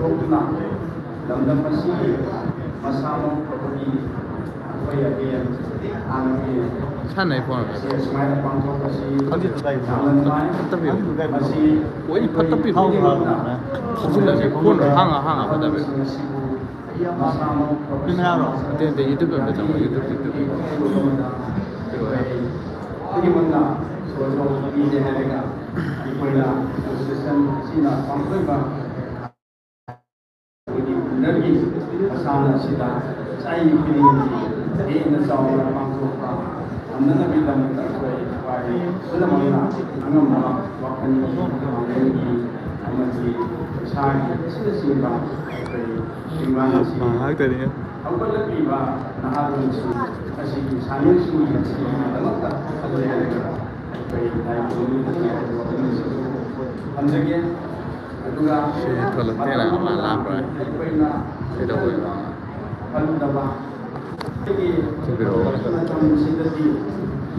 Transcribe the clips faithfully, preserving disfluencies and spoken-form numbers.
ꯊꯣꯛꯇꯨꯅ ꯂꯝꯗꯝ ꯑꯁꯤ ꯃꯁꯥ ꯃꯎ ꯐꯕꯒꯤ ꯑꯩꯈꯣꯏ ꯑꯒꯦꯟ ꯍꯥꯟꯅꯒꯤ ꯁꯥꯟꯅꯩ ꯐꯣꯟ ꯑꯁꯤ ꯑꯁꯨꯃꯥꯏꯅ ꯄꯥꯡꯊꯣꯛꯄꯁꯤ ꯌꯥꯝꯅ ꯅꯨꯡꯉꯥꯏ꯫ ꯐꯠꯇꯕꯤꯌꯨ꯫ ꯃꯁꯤ ꯋꯥꯔꯤ ꯐꯠꯇꯕꯤꯌꯨ꯫ ꯈꯨꯖꯤꯜꯂꯁꯤ ꯐꯣꯟ ꯍꯥꯡꯉ ꯍꯥꯡꯉ ꯐꯠꯇꯕꯤꯌꯨ꯫ ꯃꯁꯥ ꯃꯎ ꯐꯕ ꯅꯠꯇꯦ, ꯅꯠꯇꯦ, YouTube ꯑꯝꯗ ꯆꯪꯉꯣ, YouTube, YouTube꯫ ꯑꯩꯈꯣꯏꯒꯤ ꯃꯟꯅ ꯁꯣꯏꯗꯣꯛ ꯄꯤꯗꯦ ꯍꯥꯏꯔꯒ ꯑꯩꯈꯣꯏꯅ ꯑꯦꯁꯣꯁꯤꯌꯦꯁꯟ ꯑꯁꯤꯅ ꯄꯥꯡꯊꯣꯛꯏꯕ ꯑꯩꯈꯣꯏꯒꯤ ꯋꯤꯟꯇꯔꯒꯤ ꯃꯁꯥꯟꯅ ꯑꯁꯤꯗ ꯆꯍꯤ ꯈꯨꯗꯤꯡꯒꯤ ꯍꯦꯟꯅ ꯆꯥꯎꯅ ꯄꯥꯡꯊꯣꯛꯄ ꯉꯝꯅꯅꯕꯒꯤꯗꯃꯛꯇ ꯑꯩꯈꯣꯏ ꯈ꯭ꯋꯥꯏ ꯄꯨꯝꯅꯃꯛꯅ ꯑꯉꯝꯕ ꯋꯥꯈꯜ ꯄꯥꯡꯒꯜꯒꯤ ꯑꯃꯗꯤ ꯏꯁꯥꯒꯤ ꯑꯁꯤꯅꯆꯤꯡꯕ ꯑꯩꯈꯣꯏ ꯇꯦꯡꯕꯥꯡ ꯑꯁꯤ ꯉꯥꯏꯍꯥꯛꯇꯅꯤ꯫ ꯍꯧꯒꯠꯂꯛꯂꯤꯕ ꯅꯍꯥꯔꯣꯜꯁꯤꯡ ꯑꯁꯤꯒꯤ ꯁꯥꯟꯅꯔꯣꯏꯁꯤꯡꯒꯤ ꯑꯁꯤꯒꯤꯗꯃꯛꯇ ꯈꯜꯂꯦ ꯍꯥꯏꯔꯒ ꯑꯩꯈꯣꯏ ꯂꯥꯏ ꯈꯨꯔꯨꯝꯕꯒꯤ ꯋꯥꯈꯜꯂꯣꯟꯁꯤꯁꯨ ꯊꯝꯖꯒꯦ꯫ ꯑꯗꯨꯒ ꯁꯤ ꯊꯣꯛꯂꯛꯇꯦꯅ ꯑꯃ ꯂꯥꯛꯄ꯭ꯔꯥ? ꯑꯩꯈꯣꯏꯅ ꯀꯩꯗꯧꯕꯩꯅꯣ? ꯈꯜꯂꯨꯗꯕ ꯑꯩꯈꯣꯏꯒꯤ ꯊꯤꯟꯕꯤꯔꯛꯑꯣ꯫ ꯃꯇꯝꯁꯤꯗꯗꯤ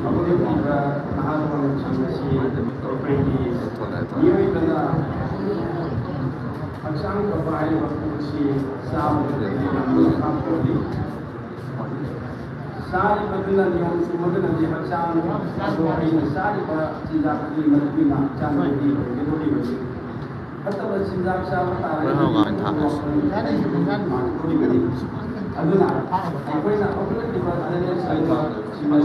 ꯍꯧꯒꯠꯂꯛꯂꯤꯕ ꯅꯍꯥꯔꯣꯜꯁꯤꯡ ꯑꯁꯤ ꯑꯩꯈꯣꯏꯒꯤ ꯊꯣꯛꯂꯛꯑꯦ, ꯊꯣꯛꯂꯛꯑꯦ꯫ ꯃꯤꯑꯣꯏꯕꯅ ꯍꯛꯆꯥꯡ ꯐꯕ ꯍꯥꯏꯔꯤꯕ ꯄꯣꯠꯁꯤ ꯆꯥꯕꯗꯒꯤ ꯌꯥꯝꯅ ꯃꯈꯥ ꯄꯣꯜꯂꯤ꯫ ꯆꯥꯔꯤꯕꯗꯨꯅ ꯅꯤꯌꯣꯝ ꯆꯨꯝꯃꯒꯅꯗꯤ ꯍꯛꯆꯥꯡ ꯑꯗꯣ ꯑꯩꯅ ꯆꯥꯔꯤꯕ ꯆꯤꯟꯖꯥꯛꯀꯤ ꯃꯇꯨꯡ ꯏꯟꯅ ꯍꯛꯆꯥꯡꯗꯗꯤ ꯑꯣꯏꯒꯗꯧꯔꯤꯕꯅꯤ꯫ ꯐꯠꯇꯕ ꯆꯤꯟꯖꯥꯛ ꯆꯥꯕ ꯇꯥꯔꯒꯗꯤ ꯍꯣꯏ, ꯍꯣꯏ, ꯍꯣꯏ, ꯊꯥ꯫ ꯋꯥꯈꯜ ꯃꯥꯡꯊꯣꯛꯈꯤꯕꯅꯤ꯫ ꯑꯗꯨꯅ ꯑꯩꯈꯣꯏꯅ ꯍꯧꯒꯠꯂꯛꯂꯤꯕ ꯆꯦꯅꯦꯜꯁꯤꯡ